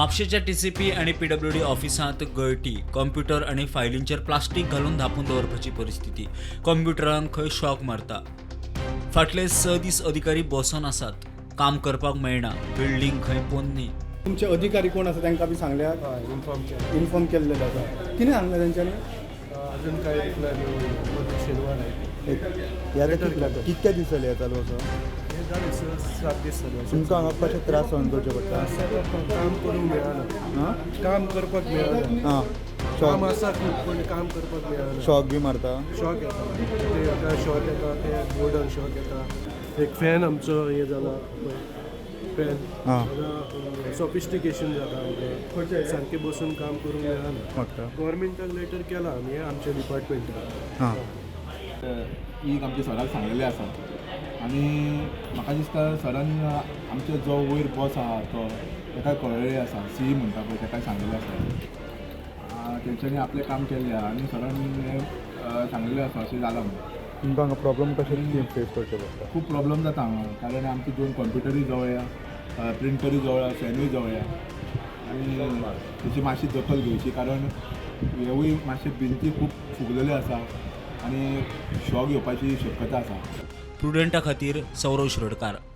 म्हापशेंच्या टीसीपी आनी पीडब्ल्यूडी ऑफिसांत गळटी. कंप्युटर आनी फायलींचेर प्लास्टीक घालून धांपून दवरपाची परिस्थिती. कंप्युटरांक खंय शॉक मारता. फाटले 6 दीस अधिकारी बसोन आसात. काम करपाक मेळना. बिल्डींग खंय पोन्नी. तुमचे अधिकारी कोण आसा तांकां बी सांगल्यात? हय, इन्फॉर्म केला. इन्फॉर्म केल्लें आसा. कितें सांगलें तेंच्यांनी? अजून काय रिप्लाय दिवंक शेनवार आहे. ह्या कितक्या दीस जाले चालू आसा? हे जाले 6-7 दीस जाले. तुमकां हांगा कशें त्रास सहन करचे पडटा? काम करूंक मेळना. आं. काम करपाक मेळना. आं. काम शॉक आसा खूब, पण काम करपाक मेळना. शॉक बी मारता? शॉक येता, ते एका शॉक येता, ते बोर्डान शॉक येता. एक फॅन आमचो हे जाला, फॅन. आं. सॉफिस्टिकेशन जाता आमकां, सारकें बसून काम करूंक मेळना. म्हाका गव्हर्मेंटाक लेटर केला आमी आमच्या डिपार्टमेंटाक. आं. एक आमच्या सराक सांगलेलें आसा आनी म्हाका दिसता सरान आमचो जो वयर बॉस आहा तो ताका कळयलें आसा. सी म्हणटा पळय, ताका सांगलेलें आसा. तेंच्यांनी आपलें काम केल्लें आहा आनी सरान हें सांगलेलें आसा अशें जालां म्हणून. तुमकां हांगा प्रॉब्लम कशें फेस करचे पडटा? खूब प्रॉब्लम जाता हांगा, कारण आमचे 2 कंप्युटरूय जवळ या, प्रिंटरूय जवळ आहा, फॅनूय जवळ या आनी तेची मातशी दखल घेवची, कारण हेवूय मातशे भिंती खूब फुगलेल्यो आसा आनी शॉक येवपाची शक्यता आसा. प्रुडंटा खातीर सौरव शिरोडकार.